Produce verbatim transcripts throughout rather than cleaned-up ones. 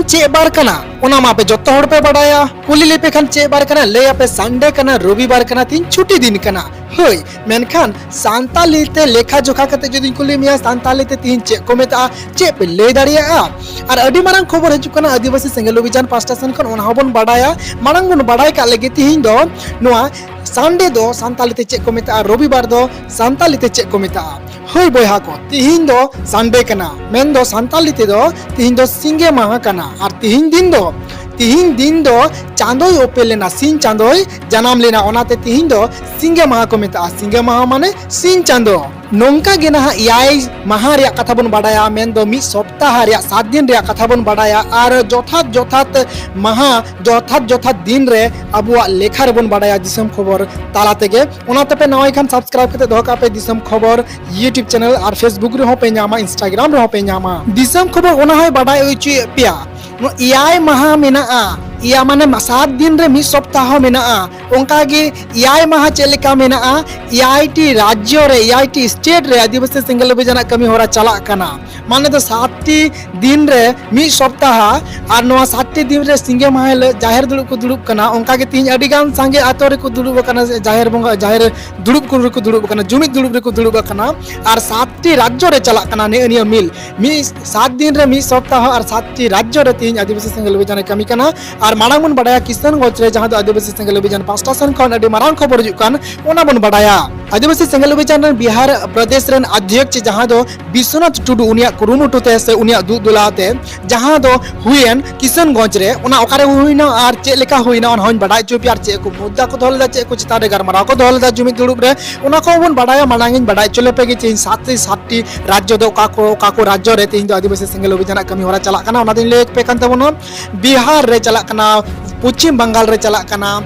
ᱪᱮᱫ ᱵᱟᱨ ᱠᱟᱱᱟ? ᱚᱱᱟ ᱢᱟ ᱟᱯᱮ ᱡᱚᱛᱚ ᱦᱚᱲ ᱯᱮ ᱵᱟᱰᱟᱭᱟ᱾ ᱠᱩᱞᱤ ᱞᱮᱯᱮ ᱠᱷᱟᱱ ᱪᱮᱫ ᱵᱟᱨ ᱠᱟᱱᱟ? ᱞᱟᱹᱭ ᱟᱯᱮ ᱥᱟᱱᱰᱮ ᱠᱟᱱᱟ, ᱨᱚᱵᱤᱵᱟᱨ ᱠᱟᱱᱟ, ᱛᱤᱦᱤᱧ ᱪᱷᱩᱴᱤ ᱫᱤᱱ ᱠᱟᱱᱟ᱾ ᱦᱳᱭ, ᱢᱮᱱᱠᱷᱟᱱ ᱥᱟᱱᱛᱟᱞᱤ ᱛᱮ ᱞᱮᱠᱷᱟ ᱡᱚᱠᱷᱟ ᱠᱟᱛᱮ ᱡᱩᱫᱤᱧ ᱠᱩᱞᱤ ᱢᱮᱭᱟ, ᱥᱟᱱᱛᱟᱞᱤ ᱛᱮ ᱛᱤᱦᱤᱧ ᱪᱮᱫ ᱠᱚ ᱢᱮᱛᱟᱜᱼᱟ, ᱪᱮᱫ ᱯᱮ ᱞᱟᱹᱭ ᱫᱟᱲᱮᱭᱟᱜᱼᱟ? ᱟᱨ ᱟᱹᱰᱤ ᱢᱟᱨᱟᱝ ᱠᱷᱚᱵᱚᱨ ᱦᱤᱡᱩᱜ ᱠᱟᱱᱟ ᱟᱹᱫᱤᱵᱟᱹᱥᱤ ᱥᱮᱸᱜᱮᱞ ᱚᱵᱷᱤᱡᱟᱱ ᱯᱟᱥᱴᱟ ᱥᱮᱱ ᱠᱷᱚᱱ, ᱚᱱᱟ ᱦᱚᱸᱵᱚᱱ ᱵᱟᱰᱟᱭᱟ᱾ ᱢᱟᱲᱟᱝ ᱵᱚᱱ ᱵᱟᱰᱟᱭ ᱠᱟᱜ ᱞᱮᱜᱮ, ᱛᱤᱦᱤᱧ ᱫᱚ ᱱᱚᱣᱟ ᱥᱟᱱᱰᱮ ᱫᱚ ᱥᱟᱱᱛᱟᱞᱤ ᱛᱮ ᱪᱮᱫ ᱠᱚ ᱢᱮᱛᱟᱜᱼᱟ, ᱨᱚᱵᱤᱵᱟᱨ ᱫᱚ ᱥᱟᱱᱛᱟᱞᱤ ᱛᱮ ᱪᱮᱫ ᱠᱚ ᱢᱮᱛᱟᱜᱼᱟ? ᱦᱳᱭ ᱵᱚᱭᱦᱟ ᱠᱚ, ᱛᱤᱦᱤᱧ ᱫᱚ ᱥᱟᱱᱰᱮ ᱠᱟᱱᱟ, ᱢᱮᱱᱫᱚ ᱥᱟᱱᱛᱟᱞᱤ ᱛᱮᱫᱚ ᱛᱤᱦᱤᱧ ᱫᱚ ᱥᱤᱸᱜᱮ ᱢᱟᱦᱟ ᱠᱟᱱᱟ᱾ ᱟᱨ ᱛᱤᱦᱤᱧ ᱫᱤᱱ ᱫᱚ, ᱛᱤᱦᱤᱧ ᱫᱤᱱ ᱫᱚ ᱪᱟᱸᱫᱳᱭ ᱚᱯᱮᱞ ᱞᱮᱱᱟ, ᱥᱤᱧ ᱪᱟᱸᱫᱳᱭ ᱡᱟᱱᱟᱢ ᱞᱮᱱᱟ, ᱚᱱᱟᱛᱮ ᱛᱤᱦᱤᱧ ᱫᱚ ᱥᱤᱸᱜᱮ ᱢᱟᱦᱟ ᱠᱚ ᱢᱮᱛᱟᱜᱼᱟ᱾ ᱥᱤᱸᱜᱮ ᱢᱟᱦᱟ ᱢᱟᱱᱮ ᱥᱤᱧ ᱪᱟᱸᱫᱳ᱾ ᱱᱚᱝᱠᱟ ᱜᱮ ᱱᱟᱦᱟᱜ ᱮᱭᱟᱭ ᱢᱟᱦᱟ ᱨᱮᱭᱟᱜ ᱠᱟᱛᱷᱟ ᱵᱚᱱ ᱵᱟᱰᱟᱭᱟ, ᱢᱮᱱᱫᱚ ᱢᱤᱫ ᱥᱚᱯᱛᱟᱦᱟ ᱨᱮᱭᱟᱜ ᱥᱟᱛ ᱫᱤᱱ ᱨᱮᱭᱟᱜ ᱠᱟᱛᱷᱟ ᱵᱚᱱ ᱵᱟᱰᱟᱭᱟ᱾ ᱟᱨ ᱡᱚᱛᱷᱟᱛ ᱡᱚᱛᱷᱟᱛ ᱢᱟᱦᱟ, ᱡᱚᱛᱷᱟᱛ ᱡᱚᱛᱷᱟᱛ ᱫᱤᱱ ᱨᱮ ᱟᱵᱚᱣᱟᱜ ᱞᱮᱠᱷᱟ ᱨᱮᱵᱚᱱ ᱵᱟᱰᱟᱭᱟ ᱫᱤᱥᱚᱢ ᱠᱷᱚᱵᱚᱨ ᱛᱟᱞᱟ ᱛᱮᱜᱮ᱾ ᱚᱱᱟ ᱛᱮᱯᱮ ᱱᱟᱣᱟᱭ ᱠᱷᱟᱱ subscribe ᱠᱟᱛᱮ ᱫᱚᱦᱚ ᱠᱟᱜ ᱯᱮ ᱫᱤᱥᱚᱢ ᱠᱷᱚᱵᱚᱨ YouTube channel, ᱟᱨ Facebook ᱨᱮᱦᱚᱸ ᱯᱮ ᱧᱟᱢᱟ, Instagram ᱨᱮᱦᱚᱸ ᱯᱮ ᱧᱟᱢᱟ᱾ ᱫᱤᱥᱚᱢ ᱠᱷᱚᱵᱚᱨ ᱚᱱᱟ ᱦᱚᱸᱭ ᱵᱟᱰᱟᱭ ᱦᱚᱪᱚᱭᱮᱫ ᱯᱮᱭᱟ᱾ ᱱᱚᱣᱟ ᱮᱭᱟᱭ ᱢᱟᱦᱟ ᱢᱮᱱᱟᱜᱼᱟ, ᱮᱭᱟᱭ ᱢᱟᱱᱮ ᱢᱟ-, ᱥᱟᱛ ᱫᱤᱱ ᱨᱮ ᱢᱤᱫ ᱥᱚᱯᱛᱟᱦᱚ ᱢᱮᱱᱟᱜᱼᱟ᱾ ᱚᱱᱠᱟ ᱜᱮ ᱮᱭᱟᱭ ᱢᱟᱦᱟ ᱪᱮᱫ ᱞᱮᱠᱟ ᱢᱮᱱᱟᱜᱼᱟ, ᱮᱭᱟᱭ ᱴᱤ ᱨᱟᱡᱽᱡᱚ ᱨᱮ, ᱮᱭᱟᱭ ᱴᱤ state ᱨᱮ ᱟᱹᱫᱤᱵᱟᱹᱥᱤ ᱥᱮᱸᱜᱮᱞ ᱚᱵᱷᱤᱡᱟᱱᱟᱜ ᱠᱟᱹᱢᱤ ᱦᱚᱨᱟ ᱪᱟᱞᱟᱜ ᱠᱟᱱᱟ᱾ ᱢᱟᱱᱮ ᱫᱚ ᱥᱟᱛ ᱴᱤ ᱫᱤᱱ ᱨᱮ ᱢᱤᱫ ᱥᱚᱯᱛᱟᱦᱟ, ᱟᱨ ᱱᱚᱣᱟ ᱥᱟᱛ ᱴᱤ ᱫᱤᱱ ᱨᱮ ᱥᱤᱸᱜᱮ ᱢᱟᱦᱟ ᱦᱤᱞᱳᱜ ᱡᱟᱦᱮᱨ ᱫᱩᱲᱩᱵ ᱠᱚ ᱫᱩᱲᱩᱵ ᱠᱟᱱᱟ᱾ ᱚᱱᱠᱟ ᱜᱮ ᱛᱤᱦᱤᱧ ᱟᱹᱰᱤ ᱜᱟᱱ ᱥᱟᱸᱜᱮ ᱟᱛᱳ ᱨᱮᱠᱚ ᱫᱩᱲᱩᱵ ᱟᱠᱟᱱᱟ, ᱡᱟᱦᱮᱨ ᱵᱚᱸᱜᱟ, ᱡᱟᱦᱮᱨ ᱫᱩᱲᱩᱵ ᱠᱚ ᱨᱮᱠᱚ ᱫᱩᱲᱩᱵ ᱟᱠᱟᱱᱟ, ᱡᱩᱢᱤᱫ ᱫᱩᱲᱩᱵ ᱨᱮᱠᱚ ᱫᱩᱲᱩᱵ ᱟᱠᱟᱱᱟ᱾ ᱟᱨ ᱥᱟᱛ ᱴᱤ ᱨᱟᱡᱽᱡᱚ ᱨᱮ ᱪᱟᱞᱟᱜ ᱠᱟᱱᱟ ᱱᱮᱜᱼᱮ ᱱᱤᱭᱟᱹ ᱢᱤᱞ᱾ ᱢᱤᱫ ᱥᱟᱛ ᱫᱤᱱ ᱨᱮ ᱢᱤᱫ ᱥᱚᱯᱛᱟᱦᱚ ᱟᱨ ᱥᱟᱛ ᱴᱤ ᱨᱟᱡᱽᱡᱚ ᱨᱮ ᱛᱤᱦᱤᱧ ᱟᱹᱫᱤᱵᱟᱹᱥᱤ ᱥᱮᱸᱜᱮᱞ ᱚᱵᱷᱤᱡᱟᱱ ᱮ ᱠᱟᱹᱢᱤ ᱠᱟᱱᱟ᱾ ᱟᱨ ᱢᱟᱲᱟᱝ ᱵᱚᱱ ᱵᱟᱰᱟᱭᱟ ᱠᱤᱥᱟᱱᱜᱚᱸᱡᱽ ᱨᱮ, ᱡᱟᱦᱟᱸ ᱫᱚ ᱟᱹᱫᱤᱵᱟᱹᱥᱤ ᱥᱮᱸᱜᱮᱞ ᱚᱵᱷᱤᱡᱟᱱ ᱯᱟᱥᱴᱟ ᱥᱮᱱ ᱠᱷᱚᱱ ᱟᱹᱰᱤ ᱢᱟᱨᱟᱝ ᱠᱷᱚᱵᱚᱨ ᱦᱤᱡᱩᱜ ᱠᱟᱱ, ᱚᱱᱟ ᱵᱚᱱ ᱵᱟᱰᱟᱭᱟ᱾ ᱟᱹᱫᱤᱵᱟᱹᱥᱤ ᱥᱮᱸᱜᱮᱞ ᱚᱵᱷᱤᱡᱟᱱ ᱨᱮᱱ ᱵᱤᱦᱟᱨ ᱯᱨᱚᱫᱮᱥ ᱨᱮᱱ ᱟᱫᱷᱭᱚᱠᱥ ᱡᱟᱦᱟᱸ ᱫᱚ ᱵᱤᱥᱣᱚᱱᱟᱛᱷ ᱴᱩᱰᱩ, ᱩᱱᱤᱭᱟᱜ ᱠᱩᱨᱩᱢᱩᱴᱩ ᱛᱮ ᱥᱮ ᱩᱱᱤᱭᱟᱜ ᱫᱩᱜ ᱫᱩᱞᱟᱣ ᱛᱮ ᱡᱟᱦᱟᱸ ᱫᱚ ᱦᱩᱭᱮᱱ ᱠᱤᱥᱟᱱᱜᱚᱸᱡᱽ ᱨᱮ, ᱚᱱᱟ ᱚᱠᱟᱨᱮ ᱦᱩᱭᱱᱟ ᱟᱨ ᱪᱮᱫ ᱞᱮᱠᱟ ᱦᱩᱭᱱᱟ, ᱚᱱᱟ ᱦᱚᱸᱧ ᱵᱟᱰᱟᱭ ᱦᱚᱪᱚ ᱯᱮᱭᱟ᱾ ᱟᱨ ᱪᱮᱫ ᱠᱚ ᱢᱩᱫᱽᱫᱟ ᱠᱚ ᱫᱚᱦᱚ ᱞᱮᱫᱟ, ᱪᱮᱫ ᱠᱚ ᱪᱮᱛᱟᱱ ᱨᱮ ᱜᱟᱞᱢᱟᱨᱟᱣ ᱠᱚ ᱫᱚᱦᱚ ᱞᱮᱫᱟ ᱡᱩᱢᱤᱫ ᱫᱩᱲᱩᱵ ᱨᱮ, ᱚᱱᱟ ᱠᱚᱦᱚᱸ ᱵᱚᱱ ᱵᱟᱰᱟᱭᱟ᱾ ᱢᱟᱲᱟᱝ ᱤᱧ ᱵᱟᱰᱟᱭ ᱦᱚᱪᱚ ᱞᱮᱯᱮ ᱜᱮ ᱡᱮ ᱤᱧ ᱥᱟᱛ ᱥᱟᱛ ᱴᱤ ᱨᱟᱡᱽᱡᱚ ᱫᱚ ᱚᱠᱟ ᱠᱚ, ᱚᱠᱟ ᱠᱚ ᱨᱟᱡᱽᱡᱚ ᱨᱮ ᱛᱮᱦᱮᱧ ᱫᱚ ᱟᱹᱫᱤᱵᱟᱹᱥᱤ ᱥᱮᱸᱜᱮᱞ ᱚᱵᱷᱤᱡᱟᱱᱟᱜ ᱠᱟᱹᱢᱤ ᱦᱚᱨᱟ ᱪᱟᱞᱟᱜ ᱠᱟᱱᱟ, ᱚᱱᱟ ᱫᱚᱧ ᱞᱟᱹᱭ ᱟᱯᱮ ᱠᱟᱱ ᱛᱟᱵᱚᱱᱟ᱾ ᱵᱤᱦᱟᱨ ᱨᱮ ᱪᱟᱞᱟᱜ ᱠᱟᱱᱟ, ᱯᱚᱪᱷᱤᱢ ᱵᱟᱝᱜᱟᱞ ᱨᱮ ᱪᱟᱞᱟᱜ ᱠᱟᱱᱟ,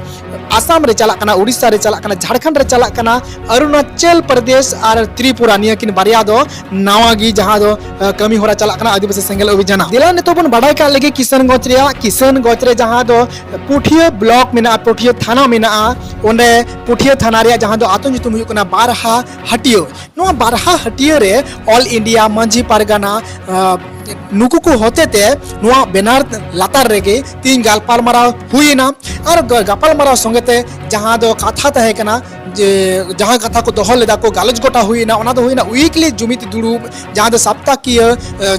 ᱟᱥᱟᱢ ᱨᱮ ᱪᱟᱞᱟᱜ ᱠᱟᱱᱟ, ᱩᱲᱤᱥᱥᱟ ᱨᱮ ᱪᱟᱞᱟᱜ ᱠᱟᱱᱟ, ᱡᱷᱟᱲᱠᱷᱚᱸᱰ ᱨᱮ ᱪᱟᱞᱟᱜ ᱠᱟᱱᱟ, ᱚᱨᱩᱱᱟᱪᱚᱞ ᱯᱨᱚᱫᱮᱥ ᱟᱨ ᱛᱨᱤᱯᱩᱨᱟ, ᱱᱤᱭᱟᱹ ᱠᱤᱱ ᱵᱟᱨᱭᱟ ᱫᱚ ᱱᱟᱣᱟ ᱜᱮ ᱡᱟᱦᱟᱸ ᱫᱚ, ᱟᱸ, ᱠᱟᱹᱢᱤ ᱦᱚᱨᱟ ᱪᱟᱞᱟᱜ ᱠᱟᱱᱟ ᱟᱹᱫᱤᱵᱟᱹᱥᱤ ᱥᱮᱸᱜᱮᱞ ᱚᱵᱷᱤᱡᱟᱱᱟᱜ᱾ ᱫᱮᱞᱟ ᱱᱤᱛᱚᱜ ᱵᱚᱱ ᱵᱟᱰᱟᱭ ᱠᱟᱜ ᱞᱮᱜᱮ ᱠᱤᱥᱟᱱᱜᱚᱸᱡᱽ ᱨᱮᱭᱟᱜ, ᱠᱤᱥᱟᱱᱜᱚᱸᱡᱽ ᱨᱮ ᱡᱟᱦᱟᱸ ᱫᱚ ᱯᱩᱴᱷᱤᱭᱟᱹ ᱵᱞᱚᱠ ᱢᱮᱱᱟᱜᱼᱟ, ᱯᱩᱴᱷᱤᱭᱟᱹ ᱛᱷᱟᱱᱟ ᱢᱮᱱᱟᱜᱼᱟ, ᱚᱸᱰᱮ ᱯᱩᱴᱷᱤᱭᱟᱹ ᱛᱷᱟᱱᱟ ᱨᱮᱭᱟᱜ ᱡᱟᱦᱟᱸ ᱫᱚ ᱟᱛᱳ ᱧᱩᱛᱩᱢ ᱦᱩᱭᱩᱜ ᱠᱟᱱᱟ ᱵᱟᱨᱦᱟ ᱦᱟᱹᱴᱤᱭᱟᱹ᱾ ᱱᱚᱣᱟ ᱵᱟᱨᱦᱟ ᱦᱟᱹᱴᱤᱭᱟᱹ ᱨᱮ All India ᱢᱟᱹᱡᱷᱤ ᱯᱟᱨᱜᱟᱱᱟ, ᱟᱸ, ᱱᱩᱠᱩ ᱠᱚ ᱦᱚᱛᱮᱛᱮ ᱱᱚᱣᱟ ᱵᱮᱱᱟᱨ ᱞᱟᱛᱟᱨ ᱨᱮᱜᱮ ᱛᱤᱦᱤᱧ ᱜᱟᱯᱟᱞᱢᱟᱨᱟᱣ ᱦᱩᱭᱮᱱᱟ᱾ ᱟᱨ ᱜᱟᱯᱟᱞᱢᱟᱨᱟᱣ ᱥᱚᱸᱜᱮᱛᱮ ᱡᱟᱦᱟᱸ ᱫᱚ ᱠᱟᱛᱷᱟ ᱛᱟᱦᱮᱸ ᱠᱟᱱᱟ, ᱡᱮ ᱡᱟᱦᱟᱸ ᱠᱟᱛᱷᱟ ᱠᱚ ᱫᱚᱦᱚ ᱞᱮᱫᱟ ᱠᱚ, ᱜᱟᱞᱚᱪ ᱜᱚᱴᱟ ᱦᱩᱭᱮᱱᱟ, ᱚᱱᱟ ᱫᱚ ᱦᱩᱭᱮᱱᱟ ᱣᱤᱠᱞᱤ ᱡᱩᱢᱤᱫ ᱫᱩᱲᱩᱵ, ᱡᱟᱦᱟᱸ ᱫᱚ ᱥᱟᱯᱛᱟᱠᱤᱭᱟᱹ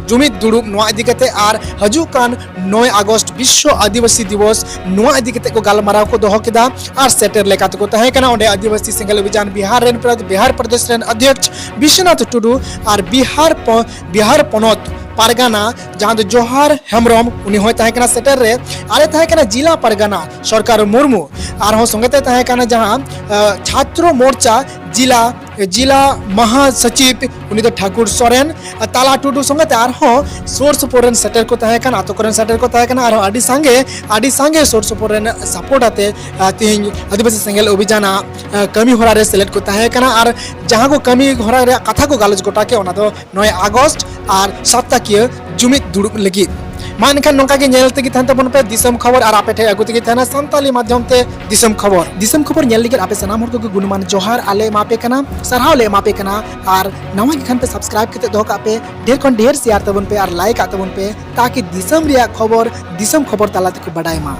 ᱡᱩᱢᱤᱫ ᱫᱩᱲᱩᱵ, ᱱᱚᱣᱟ ᱤᱫᱤ ᱠᱟᱛᱮ᱾ ᱟᱨ ᱦᱤᱡᱩᱜ ᱠᱟᱱ ᱱᱚᱭ ᱟᱜᱚᱥᱴ ᱵᱤᱥᱥᱚ ᱟᱹᱫᱤᱵᱟᱹᱥᱤ ᱫᱤᱵᱚᱥ, ᱱᱚᱣᱟ ᱤᱫᱤ ᱠᱟᱛᱮ ᱠᱚ ᱜᱟᱞᱢᱟᱨᱟᱣ ᱠᱚ ᱫᱚᱦᱚ ᱠᱮᱫᱟ᱾ ᱟᱨ ᱥᱮᱴᱮᱨ ᱞᱮᱠᱟ ᱛᱮᱠᱚ ᱛᱟᱦᱮᱸ ᱠᱟᱱᱟ ᱚᱸᱰᱮ ᱟᱹᱫᱤᱵᱟᱹᱥᱤ ᱥᱮᱸᱜᱮᱞ ᱚᱵᱷᱤᱡᱟᱱ ᱵᱤᱦᱟᱨ ᱨᱮᱱ ᱯᱨᱚ- ᱵᱤᱦᱟᱨ ᱯᱨᱚᱫᱮᱥ ᱨᱮᱱ ᱚᱫᱷᱭᱚᱠᱥ ᱵᱤᱥᱥᱚᱱᱟᱛᱷ ᱴᱩᱰᱩ ᱟᱨ ᱵᱤᱦᱟᱨ ᱯᱚ- ᱵᱤᱦᱟᱨ ᱯᱚᱱᱚᱛ ᱯᱟᱨᱜᱟᱱᱟ, ᱡᱟᱦᱟᱸ ᱫᱚ ᱡᱚᱦᱟᱨ ᱦᱮᱢᱵᱨᱚᱢ, ᱩᱱᱤ ᱦᱚᱸᱭ ᱛᱟᱦᱮᱸ ᱠᱟᱱᱟ ᱥᱮᱴᱮᱨ ᱨᱮ᱾ ᱟᱨᱮ ᱛᱟᱦᱮᱸ ᱠᱟᱱᱟ ᱡᱤᱞᱟ ᱯᱟᱨᱜᱟᱱᱟ ᱥᱚᱨᱠᱟᱨ ᱢᱩᱨᱢᱩ, ᱟᱨᱦᱚᱸ ᱥᱚᱸᱜᱮ ᱛᱮ ᱛᱟᱦᱮᱸ ᱠᱟᱱᱟ ᱡᱟᱦᱟᱸ ᱪᱷᱟᱛᱨᱚ ᱢᱳᱨᱪᱟ ᱡᱤᱞᱟ ᱡᱤᱞᱟ ᱢᱟᱦᱟ ᱥᱚᱪᱤᱵᱽ, ᱩᱱᱤ ᱫᱚ ᱴᱷᱟᱹᱠᱩᱨ ᱥᱚᱨᱮᱱ, ᱛᱟᱞᱟ ᱴᱩᱰᱩ ᱥᱚᱸᱜᱮ ᱛᱮ ᱟᱨᱦᱚᱸ ᱥᱩᱨ ᱥᱩᱯᱩᱨ ᱨᱮᱱ ᱥᱮᱴᱮᱨ ᱠᱚ ᱛᱟᱦᱮᱸ ᱠᱟᱱᱟ, ᱟᱛᱳ ᱠᱚᱨᱮᱱ ᱥᱮᱴᱮᱨ ᱠᱚ ᱛᱟᱦᱮᱸ ᱠᱟᱱᱟ, ᱟᱨᱦᱚᱸ ᱟᱹᱰᱤ ᱥᱟᱸᱜᱮ ᱟᱹᱰᱤ ᱥᱟᱸᱜᱮ ᱥᱩᱨ ᱥᱩᱯᱩᱨ ᱨᱮᱱ ᱥᱟᱯᱳᱨᱴ ᱟᱛᱮ ᱛᱮᱦᱮᱧ ᱟᱹᱫᱤᱵᱟᱹᱥᱤ ᱥᱮᱸᱜᱮᱞ ᱚᱵᱷᱤᱡᱟᱱᱟᱜ ᱠᱟᱹᱢᱤ ᱦᱚᱨᱟ ᱨᱮ ᱥᱮᱞᱮᱫ ᱠᱚ ᱛᱟᱦᱮᱸ ᱠᱟᱱᱟ᱾ ᱟᱨ ᱡᱟᱦᱟᱸ ᱠᱚ ᱠᱟᱹᱢᱤ ᱦᱚᱨᱟ ᱨᱮᱭᱟᱜ ᱠᱟᱛᱷᱟ ᱠᱚ ᱜᱟᱞᱚᱪ ᱜᱚᱴᱟ ᱠᱮᱫ, ᱚᱱᱟ ᱫᱚ ᱱᱚᱭ ᱟᱜᱚᱥᱴ ᱟᱨ ᱥᱟᱯᱛᱟᱠᱤᱭᱟᱹ ᱡᱩᱢᱤᱫ ᱫᱩᱲᱩᱵ ᱞᱟᱹᱜᱤᱫ᱾ ᱢᱟ ᱮᱱᱠᱷᱟᱱ ᱱᱚᱝᱠᱟ ᱜᱮ ᱧᱮᱞ ᱛᱮᱜᱮ ᱛᱟᱦᱮᱱ ᱛᱟᱵᱚᱱ ᱯᱮ ᱫᱤᱥᱚᱢ ᱠᱷᱚᱵᱚᱨ, ᱟᱨ ᱟᱯᱮ ᱴᱷᱮᱱ ᱟᱹᱜᱩ ᱛᱮᱜᱮ ᱛᱟᱦᱮᱱᱟ ᱥᱟᱱᱛᱟᱞᱤ ᱢᱟᱫᱽᱫᱷᱚᱢ ᱛᱮ ᱫᱤᱥᱚᱢ ᱠᱷᱚᱵᱚᱨ᱾ ᱫᱤᱥᱚᱢ ᱠᱷᱚᱵᱚᱨ ᱧᱮᱞ ᱞᱟᱹᱜᱤᱫ ᱟᱯᱮ ᱥᱟᱱᱟᱢ ᱦᱚᱲ ᱠᱚᱜᱮ ᱜᱩᱱᱢᱟᱱ ᱡᱚᱦᱟᱨ ᱟᱞᱮ ᱮᱢᱟ ᱯᱮ ᱠᱟᱱᱟ, ᱥᱟᱨᱦᱟᱣ ᱞᱮ ᱮᱢᱟ ᱯᱮ ᱠᱟᱱᱟ᱾ ᱟᱨ ᱱᱟᱣᱟ ᱜᱮ ᱠᱷᱟᱱ ᱯᱮ ᱥᱟᱵᱥᱠᱨᱟᱭᱤᱵ ᱠᱟᱛᱮ ᱫᱚᱦᱚ ᱠᱟᱜ ᱯᱮ, ᱰᱷᱮᱨ ᱠᱷᱚᱱ ᱰᱷᱮᱨ ᱥᱮᱭᱟᱨ ᱛᱟᱵᱚᱱ ᱯᱮ ᱟᱨ ᱞᱟᱭᱤᱠ ᱟᱜ ᱛᱟᱵᱚᱱ ᱯᱮ, ᱛᱟᱠᱤ ᱫᱤᱥᱚᱢ ᱨᱮᱭᱟᱜ ᱠᱷᱚᱵᱚᱨ ᱫᱤᱥᱚᱢ ᱠᱷᱚᱵᱚᱨ ᱛᱟᱞᱟ ᱛᱮᱠᱚ ᱵᱟᱰᱟᱭ ᱢᱟ᱾